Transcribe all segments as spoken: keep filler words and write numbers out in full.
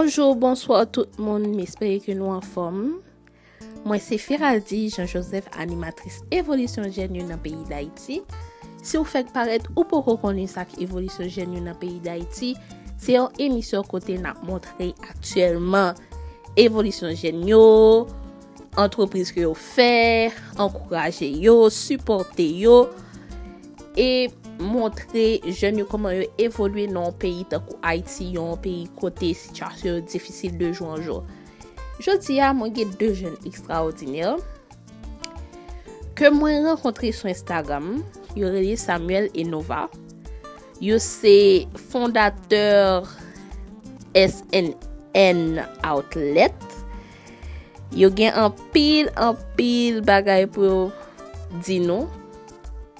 Bonjou, bonswa tout moun, m espere ke nou anfòm. Mwen se Feraldi Jean Joseph, animatris Evolisyon Jèn yo nan peyi Dayiti. Si w fèk parèt, ou poko konnen sa k Evolisyon Jèn yo nan peyi Dayiti, se yon emisyon kote n ap montre aktyèlman evolisyon jèn yo, antrepriz ke yo fè, ankouraje yo, sipòte yo, e montre jèn yo kòman yo evolye nan yon peyi tankou Ayiti, yon peyi kote sitiyasyon yo difisil de jou an jou. Jodi a, mwen gen de jèn ekstraòdinè ke mwen rankontre sou Instagram. Yo rele Samuel e Nova. Yo se fondatè S N N Outlet. Yo gen anpil, anpil bagay pou yo di nou.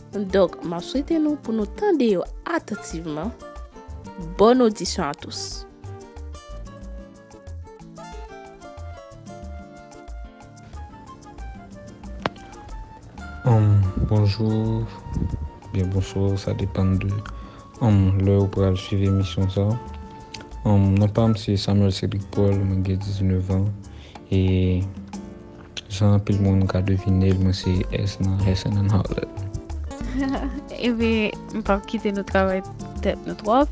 Donk, m ap swete nou pou nou tande yo atantivman. Bonne audition à tous. Um, bonjou, byen bonswa, sa depann de um, lè ou pral swiv emisyon sa. Um, non pa m se Samuel Cedric Paul, mwen gen diznèf an, e jan anpil moun ka devine l, mwen se S nan S N N Outlet. Ebyen, m p ap kite nou travay tèt nou twòp.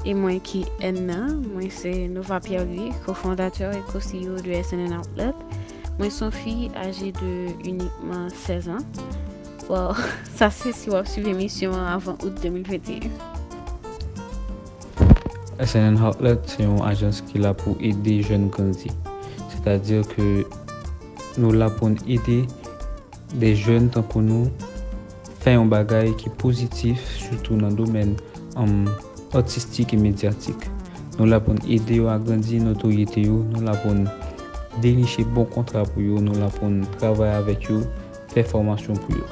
E mwen ki N nan, mwen se Nova Pierre Louis, kofondatè e ko-C E O de S N N Outlet. Mwen se yon fi aje de inikman sèz an. Wow, sa se si w ap swiv emisyon an avan out de mil venteyen. S N N Outlet se yon ajans ki la pou ede jèn grandi. Sètadi ke nou la pou n ede de jèn tankou nou fè yon bagay ki pozitif, sitou nan domèn um, atistik e medyatik. Nou la pou n ede yo agrandi notoryete yo, nou la pou n deniche bon kontra pou yo, nou la pou n travay avèk yo, fè fòmasyon pou yo.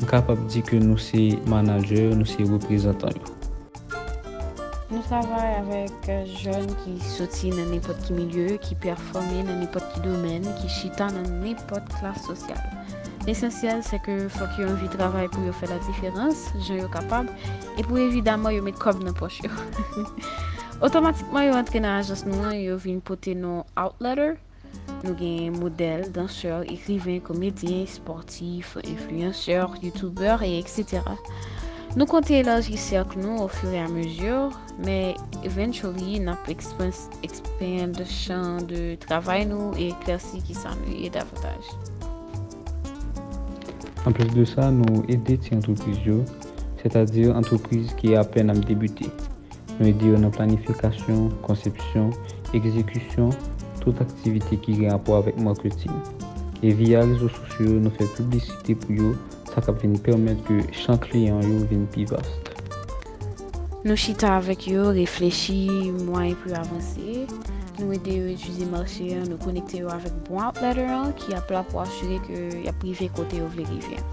M kapab di ke nou se manadjè yo, nou se reprezantan yo. Nou travay avèk jèn ki soti nan nenpòt ki milye, ki pèfòme nan nenpòt ki domèn, ki chita nan nenpòt klas sosyal. Lesansyèl se ke fòk yo anvi travay pou yo fè la diferans, jan yo kapab, e pou evidaman yo met kòb nan pòch yo. Otomatikman yo antre nan ajans nou an, yo vin pote non Outletter. Nou gen modèl, dansè, ekriven, komedyen, espòtif, enfliyansè, youtubè, e etsetera. Nou konte elaji sèk nou au fur et à mesure, men eventually n ap expand chan de travay nou e eklèsi kisa nou ye davantaj. Anplis de sa, nou ede ti antrepriz yo, sètadi antrepriz ki apèn ap debite. Nou ede yo nan planifikasyon, konsepsyon, egzekisyon, tout aktivite ki gen rapò avèk maketing. E via rezo sosyo yo, nou fè piblisite pou yo, sa k ap vin pèmèt ke chan kliyan yo vin pi vas. Nou chita avèk yo, reflechi mwayen pou yo avanse. Nou ede yo etidye mache an, nou konekte yo avèk bon outletter an ki ap la pou asire ke y ap rive kote yo vle rive an.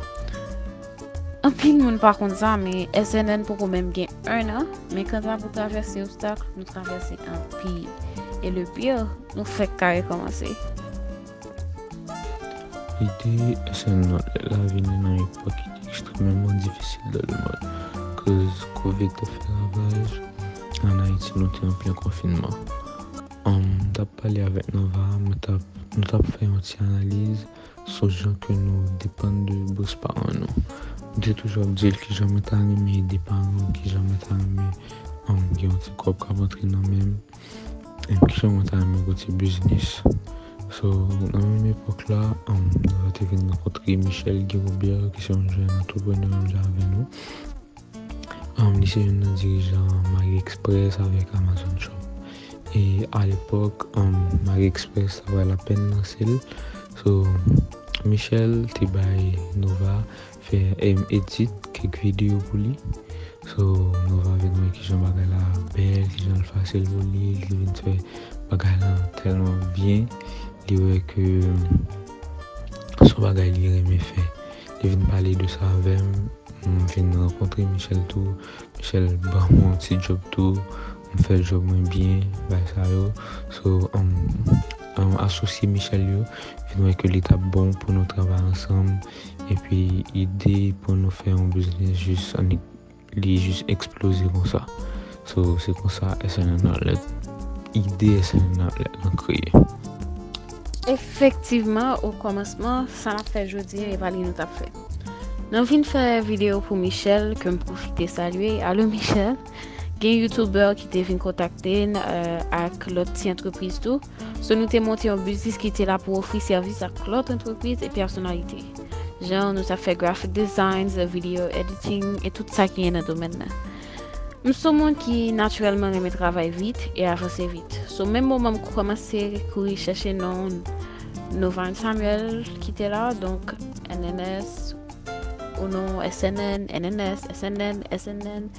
Anpil moun pa konn sa, men S N N poko menm gen en an, men kanta pou travèse obstak, nou travèse anpil. E le pire, nou fèk ka rekòmanse. Ide S N N la vini nan epòk ki te ekstrèmeman difisil dans le monde, koz kovid te fè ravaj. Ann Ayiti, nou te an plen konfinman. An, m t ap pale avèk Nova, mwen t ap, nou t ap fè yon ti analiz sou jan ke nou depann de bous paran nou. M te toujou ap di l kijan mwen ta renmen ede paran m, kijan mwen ta renmen, an, gen yon ti kòb k ap antre nan men m, e kijan mwen ta renmen yon ti biznis. So, nan menm epòk la, an, Nova te vin rankontre Michel Guy Robert, ki se yon jèn antreprenè menm jan avè nou. Um, li se youn nan dirijan Mari Express avèk Amazon Shop. E alepòk, um, Mari Express ta pral apèn lanse l. So, Michel te bay Nova fè, em, edit kèk videyo pou li. So, Nova vin wè kijan bagay la bèl, kijan l fasil pou li, li vin fè bagay la tèlman byen. Li wè ke, um, se yon bagay li renmen fè. Li vin pale de sa avè m. M vin rankontre Michel tou. Michel ban m yon ti djòb tou. M fè djòb mwen byen, bagay sa yo. So, um, um, asosye Michel yo vin wè ke li t ap bon pou nou travay ansanm. Epi ide pou nou fè yon biznis jis annik, li jis eksploze konsa. So, se konsa S N N Outlet ide S N N nan kreye. Efektivman, o kòmansman, sa n ap fè jodi a, e pa li nou t ap fè. Nou vin fè videyo pou Michel, ke m pwofite salye. Alo Michel, gen youtubè ki te vin kontakte n uh, ak lòt ti antrepriz tou. So nou te monte yon biznis ki te la pou ofri sèvis ak lòt antrepriz e pèsonalite. Jan nou t ap fè graphic designs, video editing e tout sa ki gen nan domèn nan. M se yon moun ki natirèlman renmen travay vit e avanse vit. So menm moman m kòmanse kouri chèche non Novine Samuel ki te la, donk N N S, ou non S N N, N N S, S N N, S N N,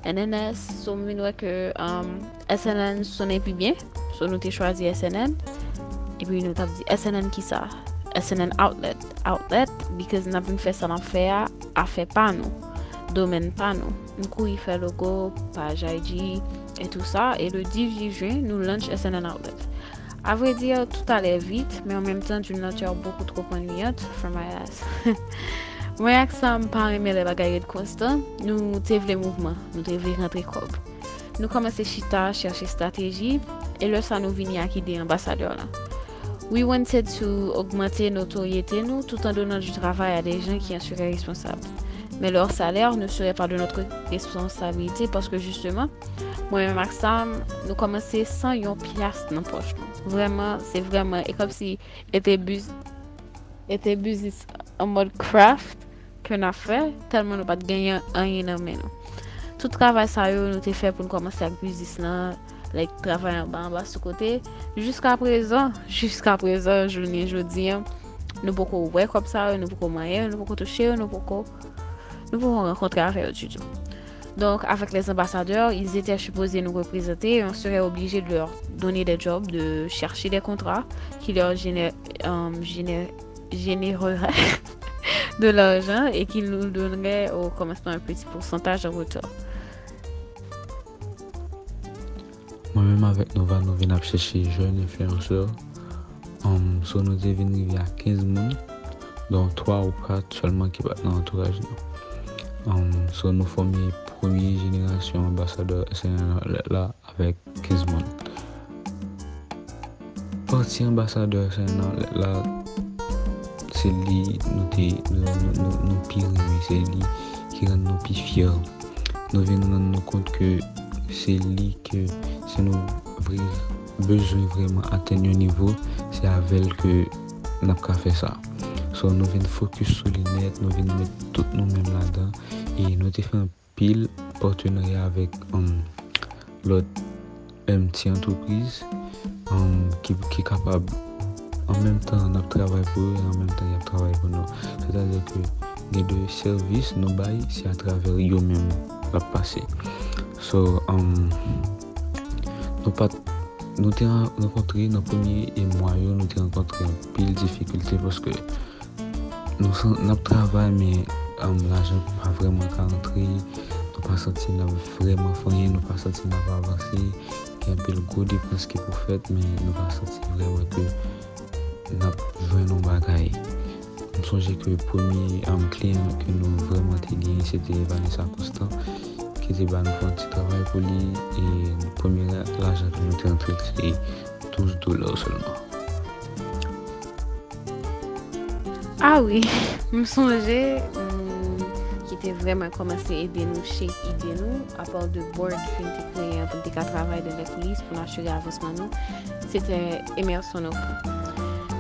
N N S, so m vin wè ke um, S N N sonnen pi byen. So nou te chwazi S N N. Epi nou t ap di S N N kisa? S N N Outlet. Outlet, because n ap vin fè sa n ap fè a, afè pa nou, domèn pa nou. M kouri fè logo, paj I G, e tou sa. E le dizuit jen, nou launch S N N Outlet. A vrai dire, tout allait vite, mais en même temps d'une lenteur beaucoup trop ennuyante for my ass. Mwen ak Sam pa renmen lè bagay ret konstan, nou te vle mouvman, nou te vle rantre kòb. Nou kòmanse chita, chèche estrateji, e lè sa nou vini ak ide anbasadè lan. We wanted to augmenter notoryete nou tout en donnant du travail à des gens qui en seraient responsables. Mais leur salaire ne serait pas de notre responsabilité parce que justement, mwen menm ak Sam, nou kòmanse san yon pyas nan pòch nou. Vrèman, se vrèman, e kòmsi e te biz, e te biznis an mòd craft ke n ap fè, tèlman nou pa t genyen anyen nan men nou. Tout travay sa yo, nou te fè pou n kòmanse ak biznis lan, like, travay anba anba sou kote. Jiska prezan, jiska prezan, jounen jodi an, nou poko wè kòb sa yo, nou poko manyen yo, nou poko touche yo, nou poko, nou poko rankontre avè yo ditou. Donc, avec les ambassadeurs, ils étaient supposés nous représenter et on serait obligé de leur donner des jobs, de chercher des contrats qui leur génè- euh, génè- généreraient de l'argent et qui nous donneraient au commencement un petit pourcentage en retour. Mwen menm avèk Nova, nou vin ap chèche jèn enfliyansè. Um, so nou te vin rive a kenz moun, donk twa ou kat sèlman ki pa t nan antouraj nou. Um, so nou fòme premye jenerasyon anbasadè S N N la avèk kenz moun. Pati anbasadè S N N la, se li nou te nou, nou, nou, nou pi renmen, se li ki rann nou pi fyè. Nou vin rann nou kont ke se li ke si nou vre bezwen vrèman atenn yon nivo, se avè l ke n ap ka fè sa. So nou vin fokis sou li nèt, nou vin met tout nou menm ladan e nou te fè anpil patenarya avèk um, lòt um, ti antrepriz um, ki, ki kapab an menm tan n ap travay pou yo e an menm tan y ap travay pou nou. Sètadi ke gen de sèvis nou bay, se atravè yo menm l ap pase. So, um, nou pa t, nou te rankontre nan premye e mwa yo, nou te rankontre anpil difikilte paske nou san, n ap travay, men um, lajan pa vrèman ka rantre, nou pa santi n ap vrèman fè anyen, nou pa santi n ap avanse, gen anpil gwo depans ki pou fèt, men nou pa santi vrèman ke n ap jwenn yon bagay. M sonje ke premye um, kliyan ke nou vrèman te genyen, se te Vanessa Constant, ki te ba nou fè yon ti travay pou li, e premye lajan ke nou te rantre, se douz dola sèlman. Ah wi, m sonje, mm, ki te vrèman kòmanse ede nou shape ide nou, apart de board ke n te kreye an pou n te ka travay dan lè koulis pou n asire avansman nou, se te Emerson Oku.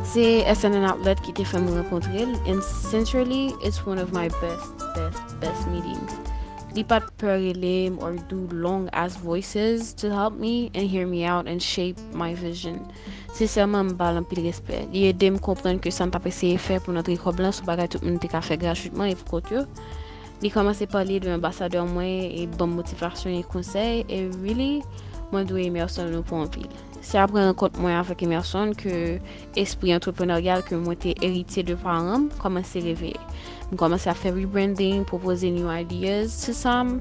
Se S N N Outlet ki te fè m rankontre l, and sincerely, it's one of my best, best, best meetings. Li pa t pè rele m or do long ass voices to help me and hear me out and shape my vision. Sensèman, m ba l anpil respè. Li ede m konprann ke sa n t ap eseye fè pou n antre kòb lan se yon bagay tout moun te ka fè gratuitman e pou kont yo. Li kòmanse pale de anbasadè mwen e ban m motivasyon e konsèy, e really, mwen dwe Emerson Oku anpil. Se apre rankont mwen avèk Emerson ke espri antrepreneryal ke mwen te eritye de paran m kòmanse reveye. M kòmanse ap fè rebranding, pwopoze new ideas, se sa m,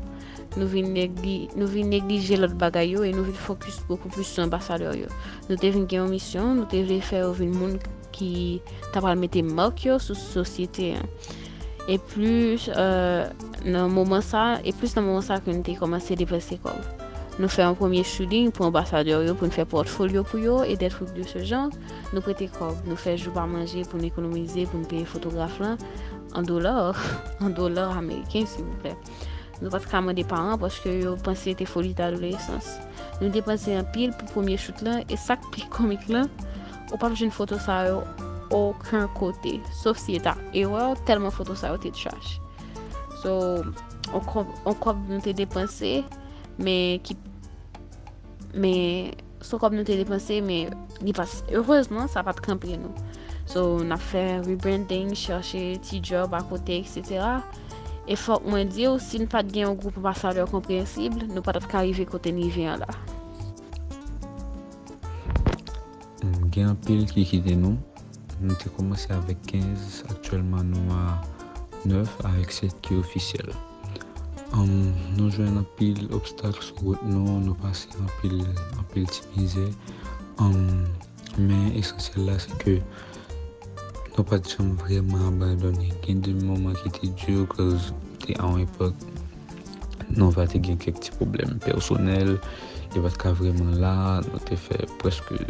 nou vin negli, nou vin neglije lòt bagay yo e nou vin fokis bokou plis sou anbasadè yo. Nou te vin gen yon misyon, nou te vle fè yo vin moun ki ta pral mete mak yo sou sosyete an. E plis uh, nan moman sa, e plis nan moman sa ke nou te kòmanse depanse kòb. Nou fè yon premye shooting pou anbasadè yo, pou n fè pòtfolyo pou yo, et des trucs de ce genre. Nou prete kòb, nou fè jou pa manje pou n ekonomize, pou n peye fotograf lan, an dola, an dola ameriken, silvouplè. Nou pa t ka mande paran paske yo panse se te foli adolesans. Nou depanse anpil pou premye shoot lan, e sa k pi komik lan, ou p ap jwenn foto sa yo okenn kote, sof si e ta erè, tèlman foto sa yo te trash. So, on kòb, on kòb nou te depanse, men ki, men, se on kòb nou te depanse, men li pa, erezman, sa pa t kanpe nou. So, n ap fè rebranding, chèche ti djòb akote, et cetera. E fòk mwen di w, si n pa t gen yon gwoup anbasadè konprensib, nou pa t ap ka rive kote n rive an la. Gen anpil ki kite nou. Nou te kòmanse avèk kenz, aktyèlman nou a nèf, avèk sèt ki ofisyèl. Anm, nou jwenn anpil obstak sou wout nou, nou pase anpil, anpil ti mizè. Anm, men esansyèl la, se ke nou pa t janm vrèman abandone. Gen de moman ki te di, koz te a yon epòk, Nova te gen kèk ti pwoblèm pèsonèl, li pa t ka vrèman la, nou te fè prèske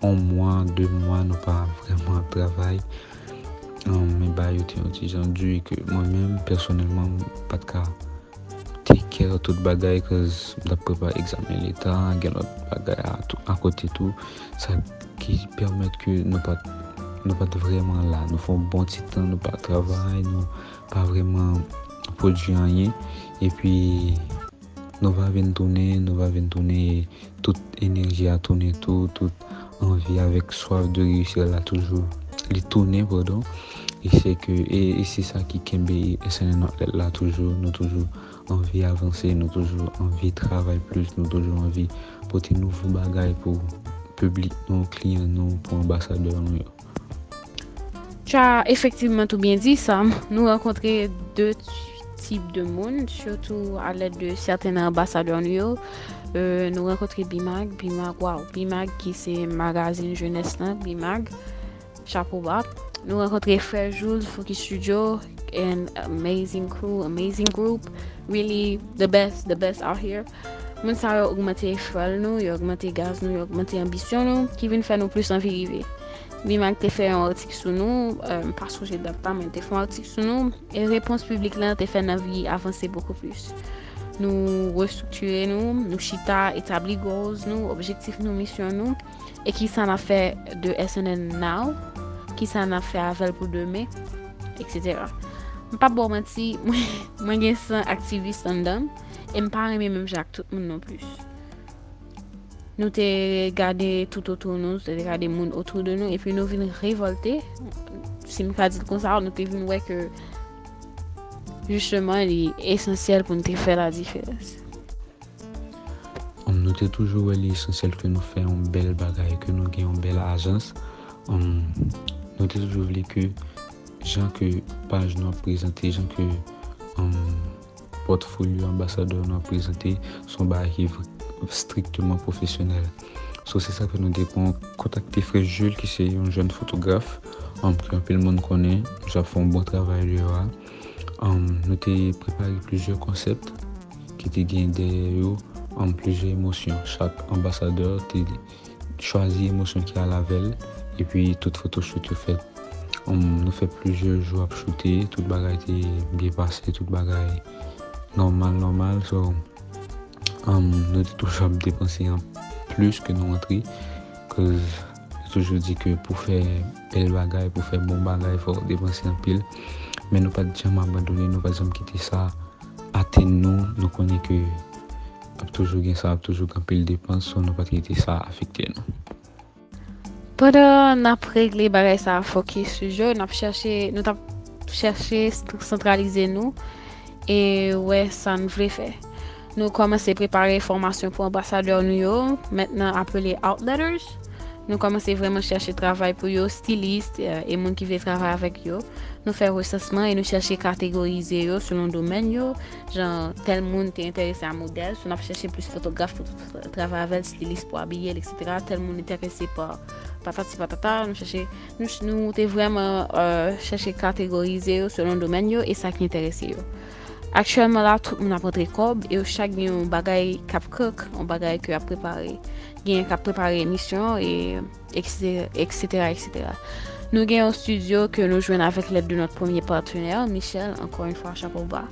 yon mwa, de mwa, nou pa vrèman ap travay. Anm, men bagay yo te yon ti jan di ke mwen menm, pèsonèlman, m pa t ka take care tout bagay, koz m t ap prepare egzamen leta, gen lòt bagay a tou, akote tou, sa ki pèmèt ke nou pa t, nou pa t vrèman la. Nou fè yon bon ti tan, nou pa travay, nou pa vrèman pwodui anyen. Epi, nou va vin tounen, nou va vin tounen, tout enèji a tounen tou, tout anvi avèk swaf de reyisi la toujou, li tounen, padon. E se ke, e, e se sa ki kenbe S N N Outlet la toujou, nou toujou anvi avanse, nou toujou anvi travay plis, nou toujou anvi pote nouvo bagay pou piblik nou, kliyan nou, pou anbasadè nou yo. Tu as effectivement tout bien dit, Sam. Nou rankontre de tip de moun, sitou a lèd de sèten nan anbasadè nou yo. Euh, nou rankontre BMAG, BMAG, waw, BMAG ki se magazin jenès lan, BMAG, chapo ba. Nou rankontre Frè Jules, Focus Studio, an amazing crew, amazing group, really the best, the best out here. Moun sa yo ogmante fuel nou, yo ogmante gaz nou, yo ogmante anbisyon nou, ki vin fè nou plis anvi rive. BMAG te fè yon atik sou nou, euh, m pa sonje dat la, men te fè yon atik sou nou, e repons piblik lan te fè n anvi avanse bokou plis. Nou restriktire nou, nou chita, etabli goals nou, objektif nou, misyon nou, e kisa n ap fè de S N N now, kisa n ap fè avè l pou demen, et cetera. M p ap ba w manti, mwen, mwen gen san aktivis anndan m, e m pa renmen menm jan ak tout moun non plis. Nou te gade tout otou nou, nou te gade moun otou de nou, epi nou vin revòlte. Si m ka di l konsa, nou te vin wè ke, jisteman, li esansyèl pou n te fè la diferans. Anm, nou te toujou wè li esansyèl ke nou fè yon bèl bagay, ke nou gen yon bèl ajans. Anm, nou te toujou vle ke jan ke paj nou ap prezante, jan ke, anm, pòtfolyo anbasadè nou ap prezante, se yon bagay ki vre-, strikteman pwofesyonèl. So, se sa fè nou te kon-, kontakte frè Jules, ki se yon jèn fotograf, anm, ke anpil moun konnen, misye ap fè yon bon travay deyò a. Anm, nou te prepare plizyè konsèp ki te gen dèyè yo, anm, plizyè emosyon. Chak anbasadè te chwazi emosyon ki al avè l, epi tout photoshoot yo fèt. Anm, nou fè plizyè jou ap choute, tout bagay te byen pase, tout bagay nòmal, nòmal. So, anm, nou te toujou ap depanse an plis ke nou antre, koz yo toujou di ke pou fè bèl bagay, pou fè bon bagay, fò w depanse anpil. Men nou pa t janm abandone, nou pa t janm kite sa atenn nou. Nou konnen ke ap toujou gen sa, ap toujou gen anpil depans, so nou pa t kite sa afekte nou. Pandan n ap regle bagay sa a, Focus Studio, n ap chèche, nou t ap chèche st-, santralize nou e wè sa n vle fè. Nou kòmanse prepare fòmasyon pou anbasadè nou yo, mentnan apele Outletters. Nou kòmanse vrèman chèche travay pou yo, stilis, e, e moun ki vle travay avèk yo. Nou fè resansman e nou chèche kategorize yo selon domèn yo. Jan, tèl moun te enterese a modèl, so n ap chèche plis fotograf pou t-, travay avè l, stilis pou abiye l, et cetera. Tèl moun enterese pa patati patata, nou chèche, nou ch-, nou te vrèman, euh, chèche kategorize yo selon domèn yo e sa ki enterese yo. Aktyèlman la, tout moun ap rantre kòb e yo chak gen yon bagay k ap cook, yon bagay ke y ap prepare. Gen k ap prepare emisyon e et cetera, et cetera, et cetera. Nou gen yon studio ke nou jwenn avèk lèd de notre premier partenaire, Michel, encore une fois, chapeau bas,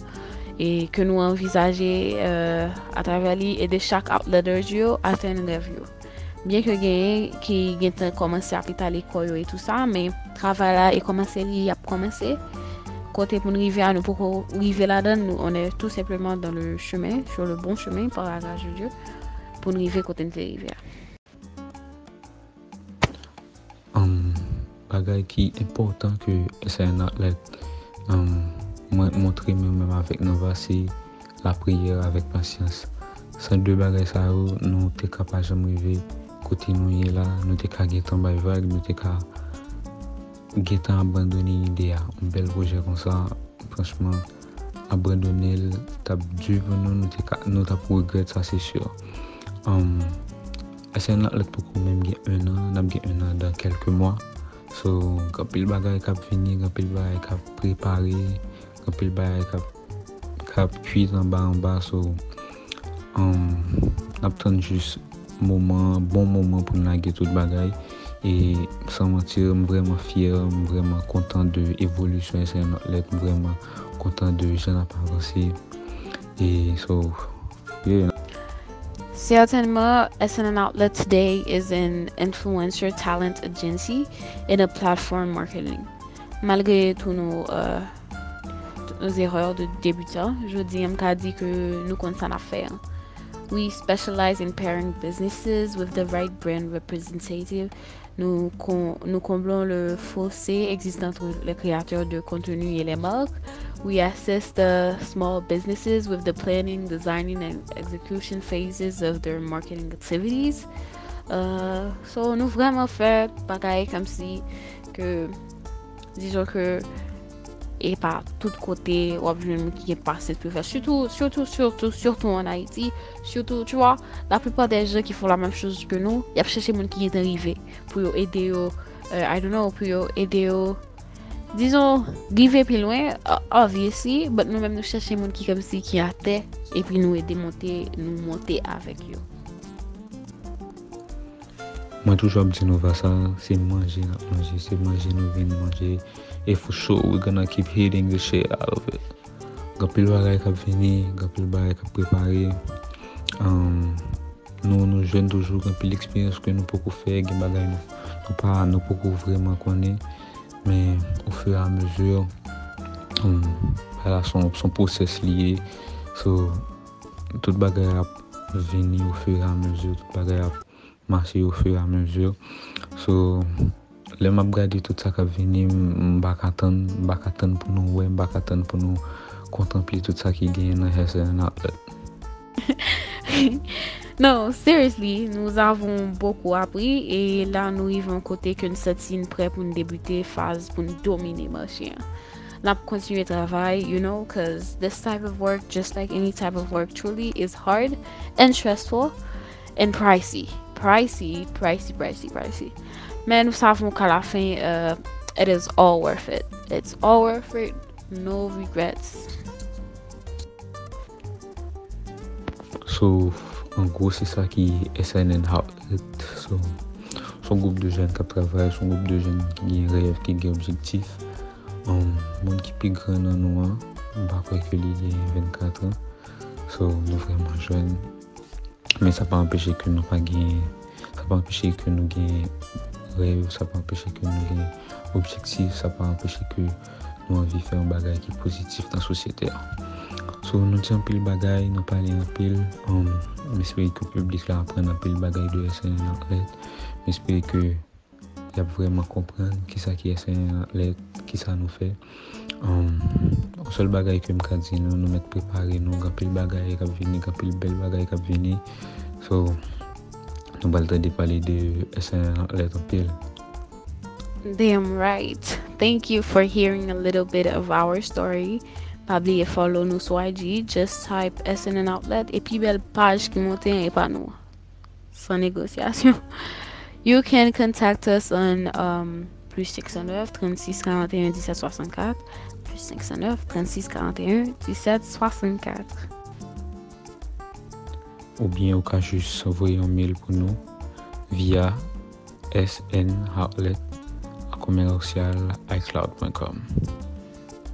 e ke nou anvizaje, euh, atravè li ede chak outletters yo atenn rèv yo. Byen ke genyen ki gentan kòmanse ap etale kò yo e tou sa, men travay la e kòmanse li ap kòmanse. Kote pou n rive a, nou poko rive ladan, nou, on est tout simplement dans le chemin, sur le bon chemin, par la grâce de Dieu, pou n rive kote n te rive a. Um, bagay ki enpòtan ke S N L Outlet, um, mwen montre mwen menm avèk Nova, se lapriyè avèk pasyans. San de bagay sa yo, nou te ka pa janm rive kote nou ye la, nou te ka gentan bay vag, nou te ka gentan abandone ide a. Yon bèl pwojè konsa, franchman, abandone l t ap di pou nou, nou te ka, nou t ap regrèt sa, se si. Um, S N L Outlet poko menm gen en an, n ap gen en an dan kèlke mwa. So, gen anpil bagay k ap vini, gen anpil bagay k ap prepare, gen anpil bagay k ap, k ap kwit anba anba. So, um, n ap tann jis moman, bon moman pou n lage tout bagay. E san manti, m vrèman fyè, m vrèman kontan de evolisyon S N L Outlet, m vrèman kontan de jan n ap avanse. E so, yeah. Certainement, S N L Outlet today is an influencer talent agency and a platform marketing. Malgre tous nos, euh, toutes nos erreurs de débutants, jodi a m ka di ke nou konn sa n ap fè an. We specialize in pairing businesses with the right brand representative. Nous, con- nous comblons le fossé existant entre les créateurs de contenu et les marques. We assist the small businesses with the planning, designing, and execution phases of their marketing activities. Uh, so, nou vrèman fè bagay kòmsi ke, dizon ke, e pa tout kote w ap jwenn moun ki gen pasyans pou fè. Sitou, sitou, sitou, sitou an Ayiti. Sitou, tu vois, la plupart des gens qui font la même chose que nous, y ap chèche moun ki gentan rive pou yo ede yo, euh, I don't know, pou yo ede yo, dizon, rive pi lwen, o- obviously, but nou menm nou chèche moun ki kòmsi ki atè, epi nou ede monte, nou monte avèk yo. Mwen toujou ap di Nova sa, se manje n ap manje, se manje nou vin manje. E for sure, we gonna keep hitting the shit out of it. Gen anpil bagay k ap vini, gen anpil bagay k ap prepare. Um, nou, nou jèn toujou, gen anpil eksperyans ke nou poko fè, gen bagay nou, nou pa, nou poko vrèman konnen. Men, au fur et à mesure, um, bagay la se yon, se yon pwosès li ye. So, tout bagay ap vini au fur et à mesure, tout bagay ap mache au fur et à mesure. So, lè m ap gade tout sa k ap vini, m, m pa ka tann, m pa ka tann pou nou wè, m pa ka tann pou nou kontanple tout sa ki genyen nan S N L Outlet. Non, seriously, nous avons beaucoup appris et là, nou rive yon kote ke n santi n prè pou n debite faz pou n domine mache an. N ap kontinye travay, you know, cause this type of work, just like any type of work, truly is hard and stressful and pricey. Pricey, pricey, pricey, pricey. Men nous savons qu'à la fin, uh, it is all worth it. It's all worth it. No regrets. So, an gwo, se sa ki S N L Outlet. So, se yon gwoup de jèn k ap travay, se yon gwoup de jèn ki gen rèv, ki gen objektif. Um, moun ki pi gran nan nou an, m pa kwè ke li gen vennkat an. So, nou vrèman jèn. Men sa pa anpeche ke nou pa gen, sa pa anpeche ke nou gen rèv, sa pa anpeche ke nou gen objektif, sa pa anpeche ke nou anvi fè yon bagay ki pozitif nan sosyete a. So, nou di anpil bagay, nou pale anpil. Um, m espere ke piblik la aprann anpil bagay de S N L Outlet. M espere ke y ap vrèman konprann kisa ki S N L Outlet, kisa nou fè. Um, yon sèl bagay ke m ka di nou, nou mèt prepare nou, gen anpil bagay k ap vini, gen anpil bèl bagay k ap vini. So, nou pral tande pale de S N L Outlet anpil. Damn right. Thank you for hearing a little bit of our story. Pa bliye follow nou sou I G, just type S N L Outlet, e pi bèl paj ki monte an e pa nou. Sans négociation. You can contact us on, um, Plus cinq cent neuf, trente-six, quarante et un, dix-sept, soixante-quatre, plus cinq cent neuf, trente-six, quarante et un, dix-sept, soixante-quatre. Oubyen ou ka jis voye yon mail pou nou via S N outlet a commercial icloud point com.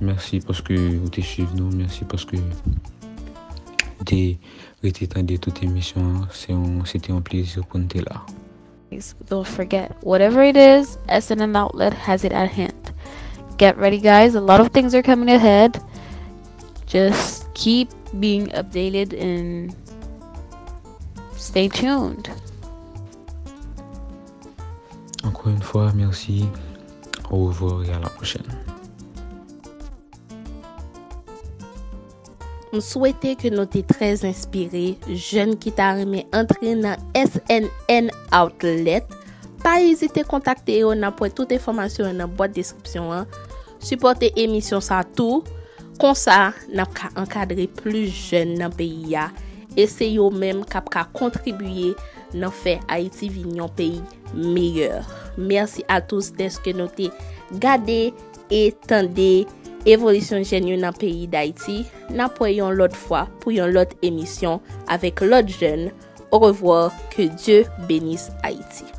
Mèsi paske ou te swiv nou, mèsi paske ou te rete tande tout emisyon an. Se yon, se te yon plezi pou n te la. Don't forget, whatever it is, S N N Outlet has it at hand. Get ready, guys. A lot of things are coming ahead. Just keep being updated and stay tuned. Encore une fois, merci. Au revoir et à la prochaine. M swete ke nou te trè enspire, jèn ki ta renmen antre nan S N N Outlet. Pa ezite kontakte yo, n ap wè tout enfòmasyon yo nan bwat deskripsyon an. Sipòte emisyon sa tou, konsa n ap ka ankadre plis jèn nan peyi a, e se yo menm k ap ka kontribiye nan fè Ayiti vin yon peyi meyè. Mèsi a tous dèske nou te gade e tande evolisyon jèn yo nan peyi Dayiti. N ap wè yon lòt fwa pou yon lòt emisyon avèk lòt jèn. Au revoir, que Dieu bénisse Haïti.